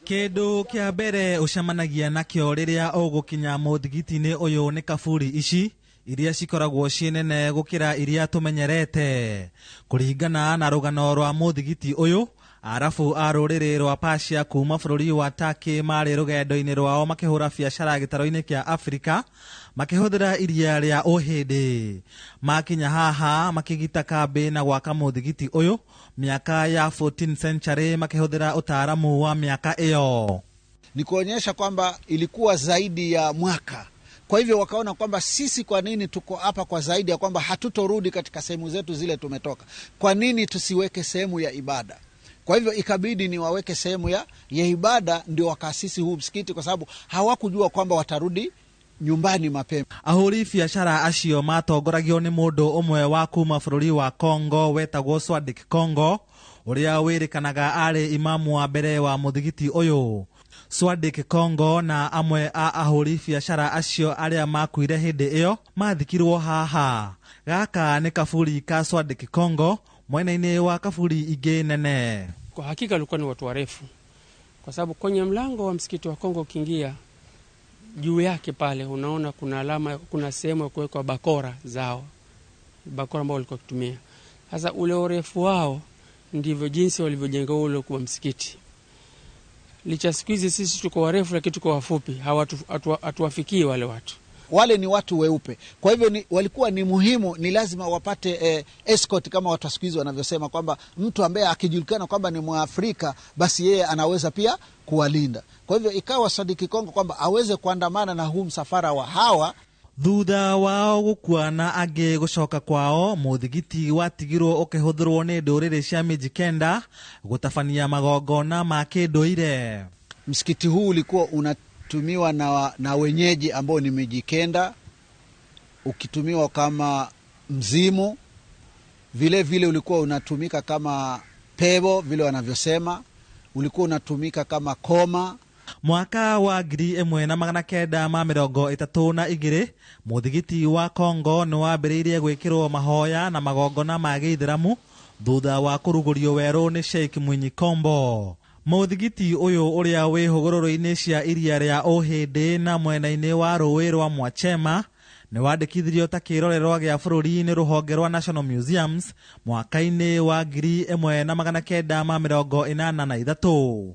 Kĩndũ kĩa mbere ũcemanagia nakĩo rĩrĩa ũgũkinya mũthigiti-inĩ ũyũ nĩ kaburi ici iria cikoragwo ciĩ nene gũkĩra iria tũmenyerete. Kũringana na rũgano rwa mũthigiti ũyũ, Arabu a rũrĩrĩ rwa Persia kuma bũrũri wa Turkey marĩ rũgendo-inĩ rwao makĩhũra biacara gĩtaro-inĩ kĩa Afrika makĩhũthĩra iria rĩa Ũhĩndĩ. Makinya haha makĩgita kambĩ na gwaka mũthigiti ũyũ miaka ya 14th century makĩhũthĩra ũtaaramu wa miaka ĩyo. Ni kuonyesha kwamba ilikuwa zaidi ya mwaka. Kwa hivyo wakaona kwamba sisi kwa nini tuko hapa kwa zaidi ya kwamba hatutorudi katika sehemu zetu zile tumetoka. Kwa nini tusiweke sehemu ya ibada? Kwa hivyo ikabidi ni waweke sehemu ya ibada, ndio wakaasisi huu msikiti, kwa sababu hawakujua kwamba watarudi nyumbani mapema. Ahũri biacara acio matongoragio nĩ mũndũ ũmwe wa kuma bũrũri wa Congo wetagwo Swadik Congo, ũrĩa wĩrĩkanaga arĩ imamu wa mbere wa mũthigiti ũyũ. Swadik Congo na amwe a ahũri biacara acio arĩa makuire hĩndĩ ĩyo mathikirwo haha. Gaka nĩ kaburi ka Swadik Congo mwena-inĩ wa kaburi ingĩ nene. Kwa hakika walikuwa ni watu warefu, kwa sababu kwenye mlango wa msikiti wa Kongo ukiingia juu yake pale unaona kuna alama, kuna sehemu ya kuwekwa bakora zao, bakora ambao walikuwa wakitumia. Sasa ule urefu wao ndivyo jinsi walivyojenga ule kwa msikiti. Licha siku hizi sisi tuko warefu lakini tuko wafupi, hatuwafikii wale watu. Wale ni watu weupe. Kwa hivyo walikuwa ni muhimu, ni lazima wapate escort kama watu siku hizi wanavyosema, kwamba mtu ambaye akijulikana kwamba ni Mwafrika basi yeye anaweza pia kuwalinda. Kwa hivyo ikawa Sadiki Kongo kwamba aweze kuandamana na huu msafara wa hawa. Thutha wao gũkua na angĩ gũcoka kwao, mũthigiti watigirwo ũkĩhũthĩrwo nĩ ndũrĩrĩ cia Mijikenda gũtabania magongona ma kĩndũire. Msikiti huu ulikuwa unatumiwa na wenyeji ambao ni Mijikenda, ukitumiwa kama mzimu, vile vile ulikuwa unatumika kama pebo vile wanavyosema, ulikuwa unatumika kama koma. Mwaka wa 1932 mũthigiti wa Kongo nĩ wambĩrĩirie gwĩkĩrwo mahoya na magongona ma gĩithĩramu thutha wa kũrugũrio werũ nĩ Sheikh Mwinyi Kombo. Mũthigiti ũyũ ũrĩa wĩ hũgũrũrũ-inĩ cia iria rĩa Ũhĩndĩ na mwena-inĩ wa rũĩ rwa Mwachema nĩ wandĩkithirio ta kĩrorerwa gĩa bũrũri nĩ rũhonge rwa National Museums mwaka-inĩ wa 1983.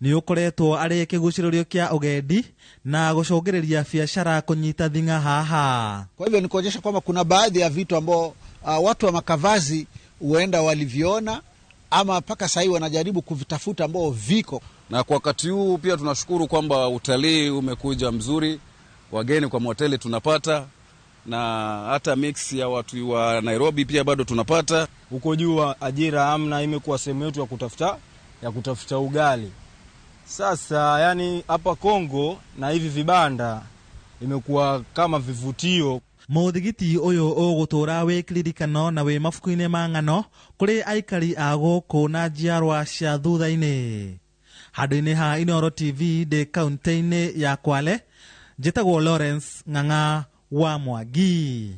Nĩ ũkoretwo arĩ kĩgucĩrĩrio kĩa ũgendi na gũcũngĩrĩria biacara kũnyita thing'a haha. Kwa hivyo ni kuonyesha kwamba kuna baadhi ya vitu ambao watu wa makavazi huenda waliviona ama mpaka sasa hivi wanajaribu kuvitafuta ambao viko. Na kwa wakati huu pia tunashukuru kwamba utalii umekuja mzuri, wageni kwa hoteli tunapata, na hata mix ya watu wa Nairobi pia bado tunapata. Huko juu ajira hamna, imekuwa sehemu yetu ya kutafuta ugali. Sasa yani hapa Kongo na hivi vibanda imekuwa kama vivutio. Mũthigiti ũyũ ũgũtũra wĩ kĩririkano na wĩ mabuku-inĩ ma ng'ano kũrĩ aikari a gũkũ na njiarwa cia thutha-inĩ. Handũ-inĩ ha Inooro TV ndĩ kaunti-inĩ ya Kwale, njĩtagwo Lawrence Ng'ang'a wa Mwangi.